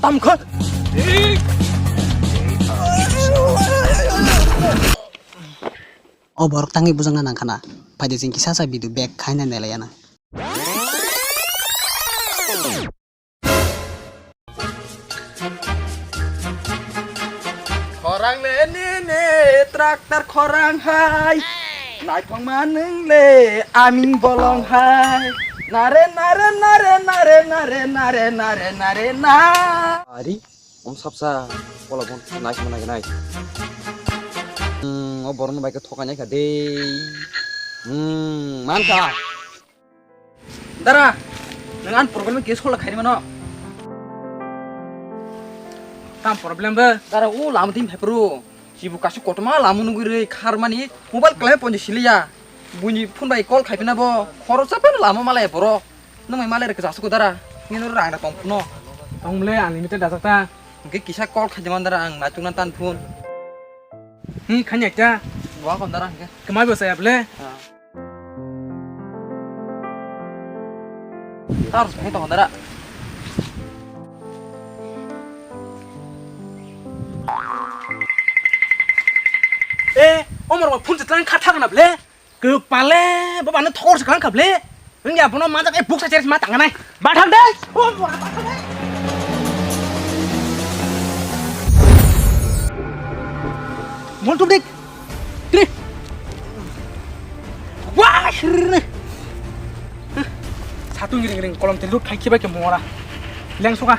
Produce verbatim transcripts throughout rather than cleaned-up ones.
Tamkha. O borok tangwi bujakna nangkhana. Phaidi chwng kisa sa video back khaina nelaiya na. Khorang le nini tractor khorang hai. Naithok ma nwng le aming bolong hai. Nare, nare, nare, nare, nare, nare, nare, nare, na. Ari, om sapsa, kola bon, nice mana nai. Hmm, o borok no bai khe thokai nai kha de. Hmm, man kha. Dara, nwng ani problem khe solve khairi mano. Tam problem bo? Dara, o lama twi phai phuru. Chibu kasu kotorma lama nugwi rwi kharmani mobile kwlai ponji siliya. Buini phone bai call khaipina bo. Khoroksa phano lama malai borok. Nwng mai malai rwkhe jasukgo dara. Nini rang da tong phuno. Tong le unlimited dajak ta. Hwnkhe kisa call khaidi man dara ang naitukna tan phone. Hmm, khanya kya? Wa kon dara hwnkhe. Kwmai bo saya ble? Ah. Tar sai tong dara. Eh, omor wa phone se tlang kha thang na ble. Kwpale, baba no thor se klang kha ble. Wngya bono majak e buksa cheris ma tang nai. Ba thang de. Montu dik. Tri. Wah, sirne. Satu ngiring ngiring kolom tilu khai khibai ke mora. Leng suka.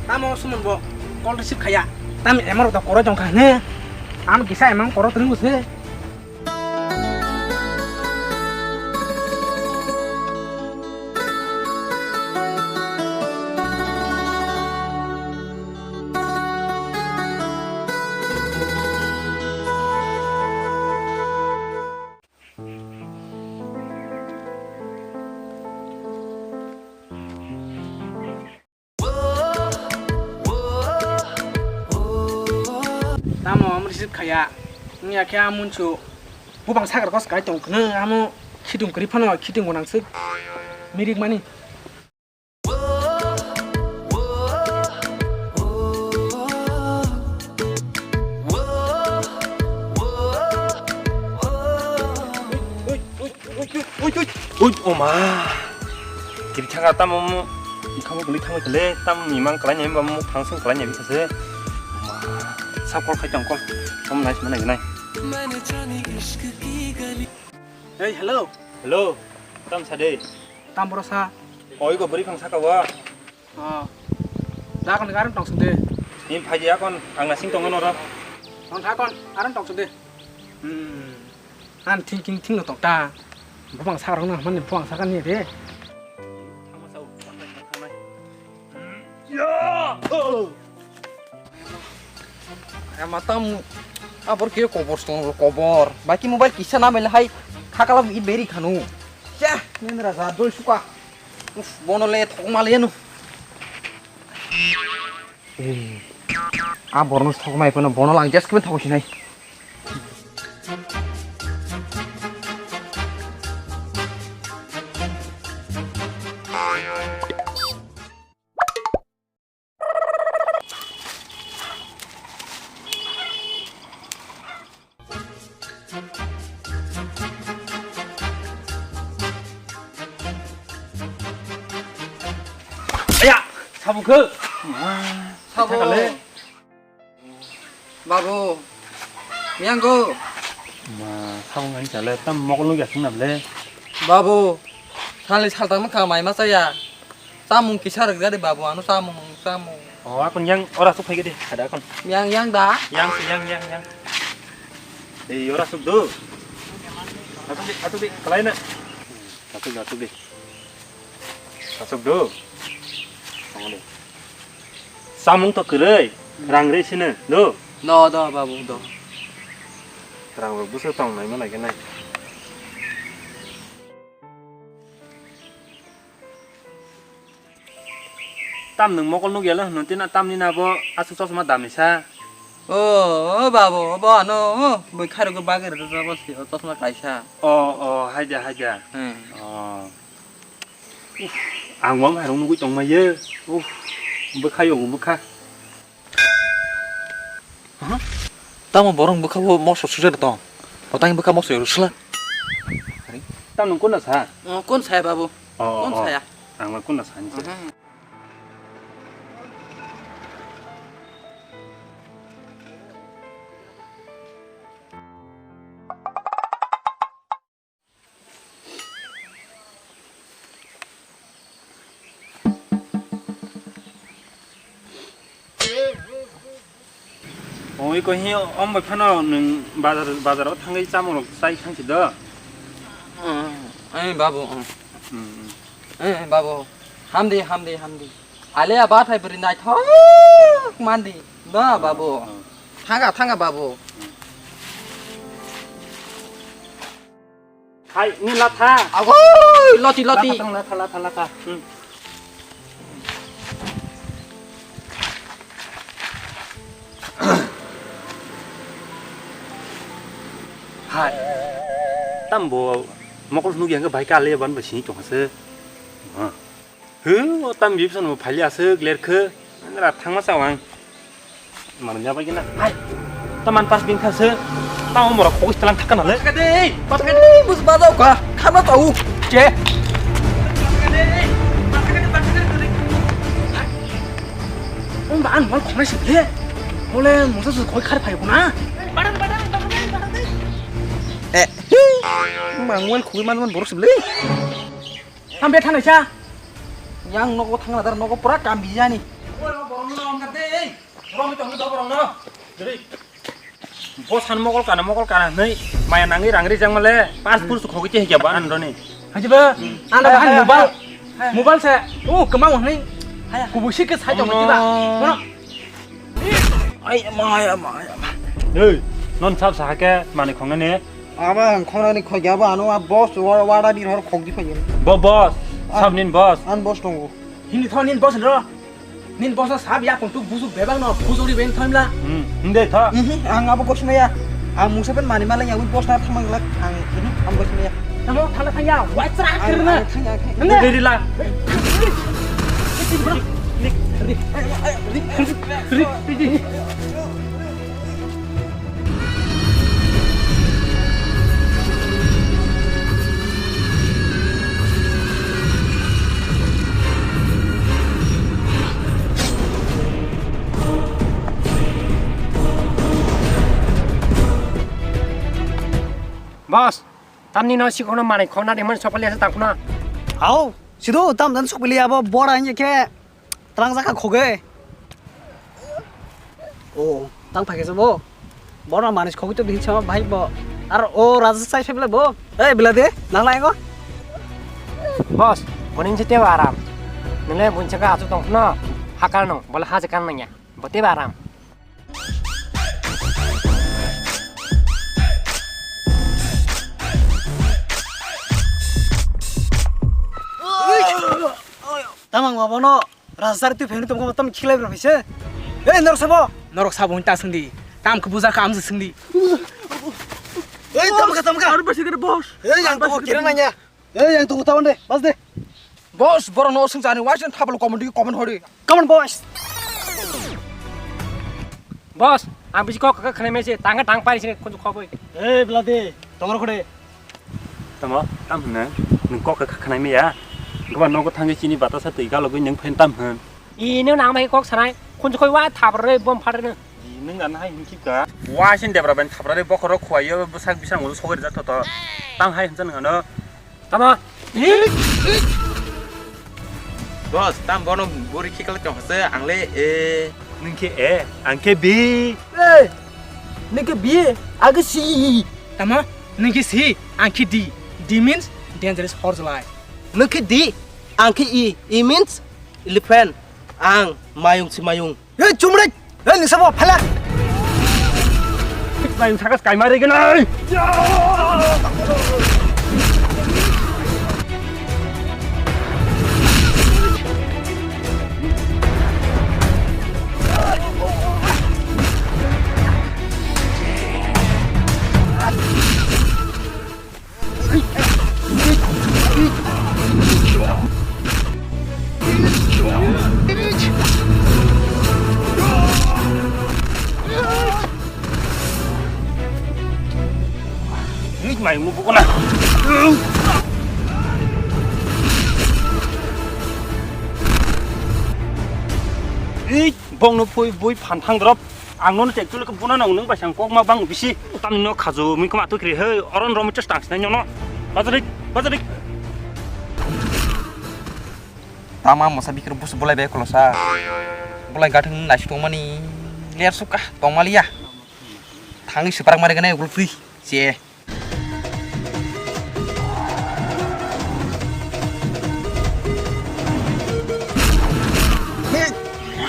Tamo sumun bo call receive khaya. Tam emar da koro jong kha ne. Am kisa emang koro tring se. Tamo omo receive khaya. Wngya khe amunsu bubang sakra kos kai tong khno amo khitung kwrwi phano khitung gwnang se mirik mani. Ui, ui, ui, ui, ui, ui, ui, oma. Kiri thangka tamo mo, ikhamo guli thangwi tole, tam imang kalai nyai ba mo, thangsung kalai nyai bikha se. Oma, sab call khai tong call. Om nai sima nai nai. Hey, hello. Hello, tam sa de? Tam boro sa. Oi go buri phang saka wa. Oh. Da kon garan tong sung de. Ni phaji akon ang nasing tongo noro. Tong tha kon, aran tong sung de. Hmm. An thinking thing no tong ta. Bupang sa rong na man bupang sa kan ni de. Thangma sa u, thangma sa, thangma. Ya! Oh! Ama tam abor ke kobor stong kobor. Baki mobile kisa na mele hai khakala i beri khanu. Chah, nendra sa dol suka. Uf, bono le thok ma le no. Eh. A borno thok mai pono bono lang just ke thok sinai. Aya, sabuk khe. Sabo. Thakale. Babu, miyanggo. Ma, samung ani chale, tam mokol nugya sung nable. Babu, sali saltang mukha mai ma chaya. Samung kisa rwgya de babu, ano samung, samung. Oh, akon yang ora suk phai de, ada akon. Yang, yang da. Yang, yang, yang, yang. Eh, ora suk do. Atu di, atu di, kalai na. Atu di, atu di. Aswk do. Tongmani. Samung to kwrwi, rang rwi sino do. Do, do, babu, do. Rang rok bwswk tong nai ma nai khe nai. Tam nwng mokol nukya le hwnnw tini tam nini abo aswk chosma damisa. O, o babu, obo ano, o, bui khairokgwi bagwi rwjak obo si, o chosma kaisa. O, o, haida, haida. Hmm. O. Ang bo mairung nugui tongmaiyo. Uf, bwkha yo, bwkha. Aha. Tamo borok bwkha bo mosok sujak tong. Bo tang bwkha mosok rwsla. Tam nung kunna sa? Oh, kun saya, babu? Oh, kun oh, saya? Ang ma kunna sa ni sa. Mhm. Oi, ko hi, om bai phano nwng bazar, bazar o thangwi chamung rok chai thang si do. Ei, babu, hmm. Hmm, hmm. Ei, babu, hamdi, hamdi, hamdi. Ale aba thai bwrwi naithok mandi. No, babu. Hmm. Thanga, thanga, babu. Hmm. Hai, ni latha. Agoi, loti, loti. Latha, latha, latha, latha. Hmm. Hai. Tambo mokol nugya hwnkhe bai kale ban ba sini tongha se. Ha. Hw, o tam bibson bo phaili aswk lerkhe. Ngra thangma chao ang. Mano nya bai gina. Hai. Taman pas bingkha se. Tamo mora khogis talang thakana le. Thakade, thakade. Bus bazau ka. Khama tau. Che. Ong ba an mol khonai se le. Mole mosa su khoi khar phai kuna. Eh. Ma mol khoi man man borok se le. Tam be thanai sa. Yang nogo thangna dar nogo pura kam bijani. Oi, o borok no ongkar de, ei. Borok mi tong do borok no. Dei. Bo san mokol kana, mokol kana nei. Maya nangwi rang ri jang male. Pas pur su khogi che hikya ba an roni. Haji ba, an da han mobile. Mobile se. O kama wang nei. Kubu sik ke sai tong ba. Mono. Ai, ma, ai, ma, ai, ma. Ei, non sab sa ke mani khong ne. Aba ang khonani khoi gya ba ano a boss wa-, wada dir hor khok di phai. Bo boss, ah, sab nin boss. An boss tongo. Hini tho nin boss ro. Nin boss sab ya kon tu busu bebak no bujuri ben thoimla. Hmm, hinde tho. Ihi, ang abo gosna ya. Ang musa ben mani malai ya wi boss na thamang lak ang, ihi, ang gosna ya. Tamo thala thang ya, wa chra ang, khirna. Ang thang ya, thang ya. Hinde. Deri la. Rik, rik, rik, rik, rik. Boss, tamni no sikhono manai khona de man sopali asa takuna. Hao, sido tam dan sopali abo bora hinje khe. Twlang jaka khoge. O, tang phai khe bo. Bono manis khogwi to bini sama bhai bo. Ar o raja sai phebla bo. Ei, bila de, nang lai go. Boss, boning se teba aram. Nile buncha ka achu tong no. Hakal no, bola haje kan nangya. Bo teba aram. Tamang ma bono. Rajar twi phenu tongkha tam khilai bro phise. Ei norok sabo. Norok sabo ta sungdi. Tam khe buja kha amsa sungdi. Ei tam kha tam kha. Ar basi kere boss. Ei yang to kira nanya. Ei yang to ta onde. Bas de. Boss boro no sung jani wai sen thablo comment di comment hori. Come on boss. Boss, ang bisi kok kok khnai mese tang tang pai sini kunju khoboi. Ei blade. Tongro khode. Tamo, tam hwnna, nwng kok kha khnai maya. Goba nogo thangwi chini batasa twi galogwi nwng phen tam hwn. I nwng nang bai kok sanai, khunju khoi wa thabrwi bom phatrwno. I nwng nang hai hwnki ka. Wa sin debra ben thabrwi bokhoro khwaiyo bwsak bisang ulo sogwi rijak toto. Tam hai hwnsa nwng ano. Tamo. Boss, tam bono buri khikal tong hase angle e. Nwng khe e, ang khe bi. Ei, nwng khe bi, age si. Tamo, nwng khe si, ang khe di. Di means dangerous horse life. Nwng khe di, ang khe i. I means elephant. Ang mayung si mayung. Ei, chumrek! Ei, nisa bo phala. Mayung sakas kaima rege nai. Nik mai mu buko na. Nik bong no pui bui phan thang drop. Ang nono tek chule ke buna nang nung bai sang kok ma bang bisi. Tam no khajo mui koma tu kri he oron rom chas tang sinai nono. Bajarik, bajarik. Tama mosa bikir bus bolai be kolosa. Bolai gathang nasi tongmani. Ler suka tongmaliya. Thangi suprak mari gana gulpri. Che.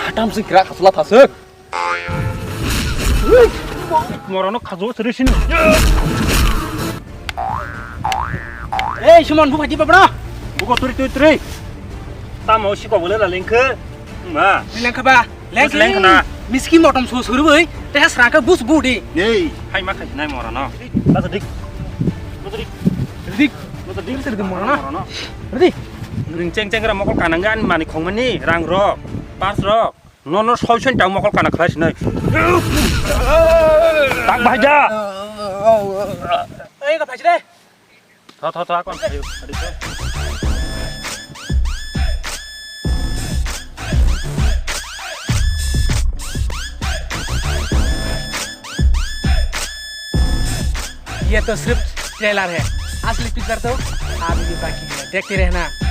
Hatam si krak hasula thasuk. Morono khajo sri sini. Ei, Suman, bu phaji babra. Buko turi turi turi. Tamo siko bole la lengkhe. Ma. Lengkhe ba. Lengkhe. Lengkhe na. Miski motom so suru bai. Te srangkhe bus budi. Nei. Hai ma khai nai morono. Bajadik. Bajadik. Dik. Bajadik. Sir di morono. Morono. Ready? Ring cheng cheng ra mokol kanangan mani khongmani rang rok. Pas rok. Nono soi soi tang mokol kana khlai sinai. Tak bahai ja. Ei, ka phai de. Tho, tho, tho, akon. ये तो सिर्फ ट्रेलर है, असली पिक्चर तो अभी भी बाकी है, देखते रहना।